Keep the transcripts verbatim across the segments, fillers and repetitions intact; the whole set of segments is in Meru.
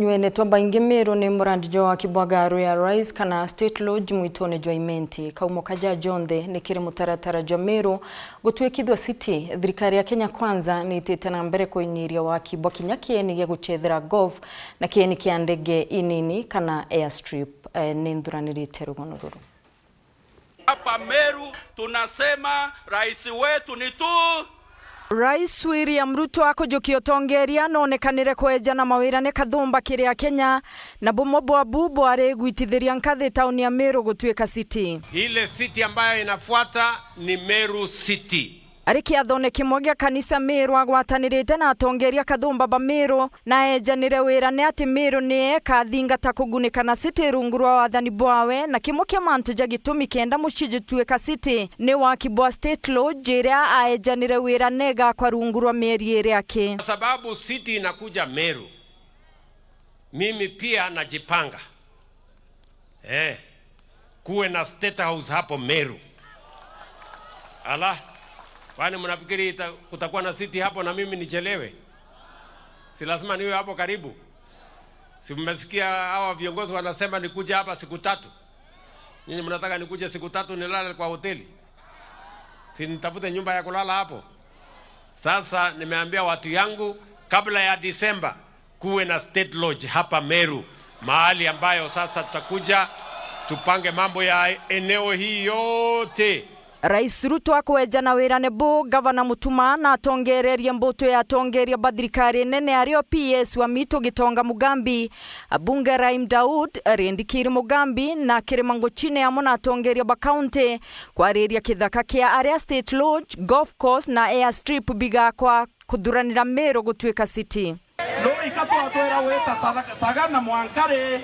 Nywenetwa baingi Meru ni murandi jwa waki bwa garu ya Rise kana State Lodge mwitune jwa Imenti. Kaumo kaja jonthe ni kiri mutaratara jwa Meru gutwikithua city. Thirikari ya Kenya Kwanza ni itite na mbere kuinyiria waki bwa kinya kieni gia guchethera golf na kieni kia ndege inini kana airstrip. Eh, ni nthuranirite rugono ruru. Hapa Meru tunasema rais wetu ni tu. Rais William Ruto akujukia utongeria nonekanire kweja na mawira ni kathumba kiri Akenya, na bumwe bwabu bwari gwitithiria nkathi tauni ya Meru gutuika city. Ile city ambayo inafuata ni Meru City. Ari kiathone kimwe gia kanisa Meru agwatanirite na atongeria kathumba ba Meru, na ejanire wira ni ati Meru ni ekathingata kugunika na city rungu rwa wathani bwawe, na kimwe kia mantu ja gitumi kenda mucii jutuika city ni waki bwa State Lodge iria aejanire wira ni igakwa rungu rwa mieri iri aki. Kwa sababu city inakuja Meru, mimi pia najipanga. Eh, kuwe na State House hapo Meru. Ala, kwani mnafikiri ita-, kutakuwa na city hapo na mimi nichelewe? Si lazima niwe hapo karibu? Si mmesikia hawa viongozi wanasema nikuje hapa siku tatu? Nyinyi mnataka nikuje siku tatu nilale kwa hoteli? Si nitafute nyumba ya kulala hapo? Sasa nimeambia watu yangu, kabla ya Disemba, kuwe na State Lodge hapa Meru, mahali ambayo sasa tutakuja tupange mambo ya eneo hii yote. Rais Ruto akweja na wirane bu, Gavana Mutuma na atongererie mbutu ya atongeria ba thirikari nene, ario P S wa Mitu Gitonga Mugambi, abunge Rahim Daud, Rindikiri Mugambi na Kirima Nguchine, amwe na atongeria ba kaunti kwariria kithaka kia aria State Lodge, golf course na airstrip bigakwa kuthuranira Meru gutuika city. Rui ka twatwira gwita Saga-, Sagana mwankari?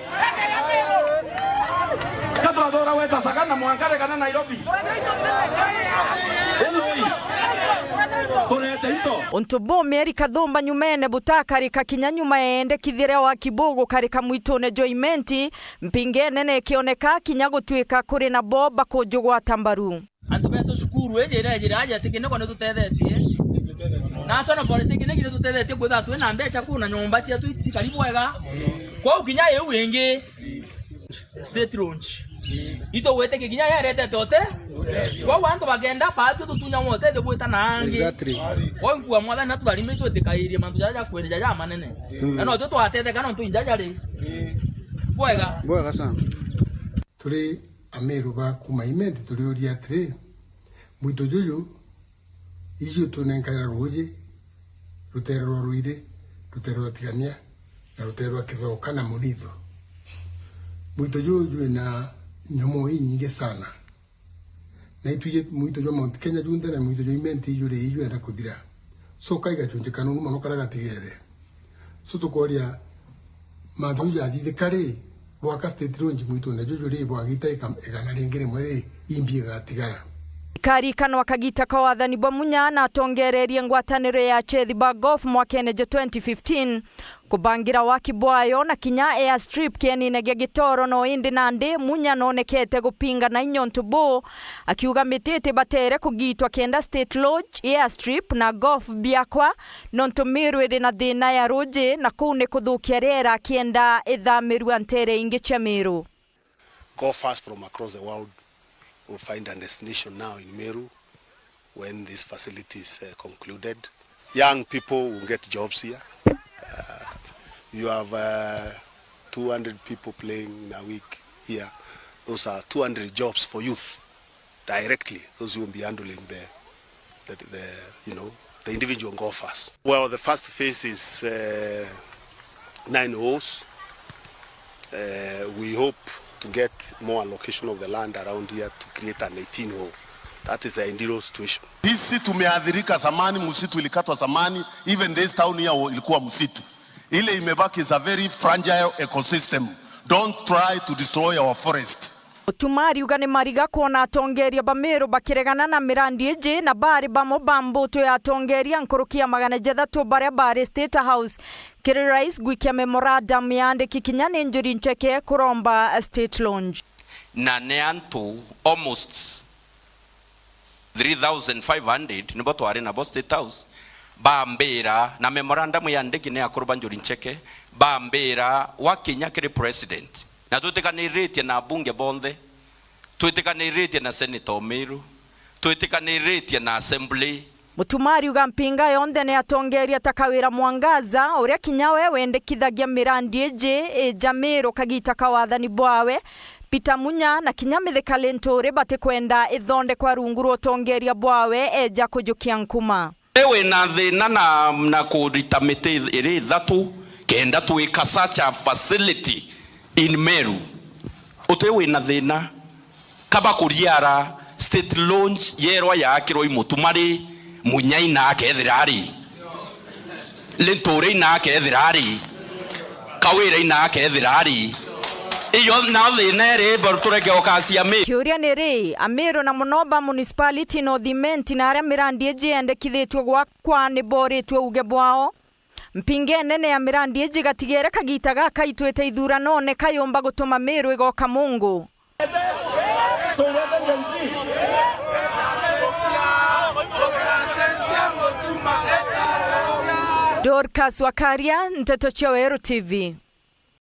Ka twatwira gwita Sagana mwankari kana Nairobi? Rui. Kurete into. Untu bu mieri kathumba nyumene butakarika kinya nyuma ya endekithia ria waki bu gukarika mwitune jwa Imenti, mpinge nene ikioneka kinya gutuika kuri nabo bakujugwata mbaru. Antu betu cukuru iji irejire aja ati kiniko nitutethetie. Na National Polytechnic nitutethetie kwithirwa twi na mbeca kuu na nyomba cietu cikari bwega. Kwou kinya iu ingi State Lodge itugwitikia kinya yeretete uti. Kwou antu bakenda baatwi tutunya utethio gwita na angi. Exactly. Kwou nkua Mwathani natutharime itwitikairie mantu jaria ja kwendeja jamanene. Mm. Na notio twatetheka nontu inja jari bwega. Bwega sana. Turi Ameru ba kuuma Imenti turiuria atiri, mwito juju iju tunenkaira ruuji, rutere rwa Ruiri, rutere rwa Tigania, na rutere rwa Kithoka na Munitho. Mwito juju jwina nyomoo inyingi sana. Na itwiji mwito jwa Mount Kenya junthe na mwito jwa Imenti iju ri ijwenda kuthira. So kaiga chunje kanunu mono karia gatigere. So tukoria mantu jau jathithika ri, bwaka State Lodge mwitune juju ri, bwagita ika-, igana ringi rimwe ri, imbi igatigara. Ikarikanwa kagita ka wathani bwa Munya na atongererie ngwataniro ya achethi ba golf mwakene jwa twenty fifteen, kubangira waki bwayo na kinya airstrip kienine gia Gitoro, no indi nandi Munya nonekete gupinga na inya untu buu, akiuga miti itibatere kugitwa kenda State Lodge, airstrip na golf biakwa, nontu Meru iri na thina ya ruuji, na kuu ni kuthukia riera, akienda ithamirua ntere ingi cia Meru. Golfers from across the world will find a destination now in Meru when this facility is, uh, concluded. Young people will get jobs here. Uh, you have, uh, two hundred people playing in a week here. Those are two hundred jobs for youth directly, those who will be handling the, the, the, you know, the individual golfers. Well, the first phase is, uh, nine holes. Uh, we hope to get more allocation of the land around here to create an eighteen hole. That is the ideal situation. Sisi tumeathirika zamani, msitu ilikatwa zamani, even this town here wa-, ilikuwa msitu. Ile imebaki is a very fragile ecosystem. Don't try to destroy our forests. Mutuma ariuga ni mariga kwona atongeria ba Meru bakiregana na mirandi iji, na bari bamwe ba mbutu ya atongeria nkuruki ya magana jathatu baria bari State House kiri rais gwikia memorandum yaandiki kinya ni Njuri Ncheke kuromba State Lodge. Na ni antu almost three thousand five hundred nibo twari nabo State House, Bambira, na memorandum yandiki ni akuru ba Njuri Ncheke, bambira, wakinya kiri president, na twitikaniritie na bunge bonthe, twitikaniritie na senator o Meru, twitikaniritie na assembly. Mutuma ariuga mpinga yonthe ni atongeria ta Kawira Mwangaza, uria kinya we wendekithagia mirandi iji ija Meru kagita ka wathani bwawe. Peter Munya na kinya Mithika Linturi batikwenda ithondekwa rungu rwa utongeria bwawe eja kujukia nkuma. Uti wina thina na, na kurita miti iri ithatu kenda twika such a facility in Meru? Uti wina thina? Kaba kuriara state launch yerwa yaakirwa i Mutuma ri, Munya ina akethira ari, Linturi ina akethira ari, Kawira ina akethira ari. Iyo nao thina iri, baru tureke ukacia mi. Kiuria ni ri, Amiru na muno ba municipality North Imenti na aria mirandi iji yendekithitue gwakwa ni boritue uuge bwao? Mpinga inene ya mirandi iji gatigere kagita gaka itwite ithuranone kayumba gutuma Miru igoka mungu. Dorcas Wakaria, Nteto cia Weru T V.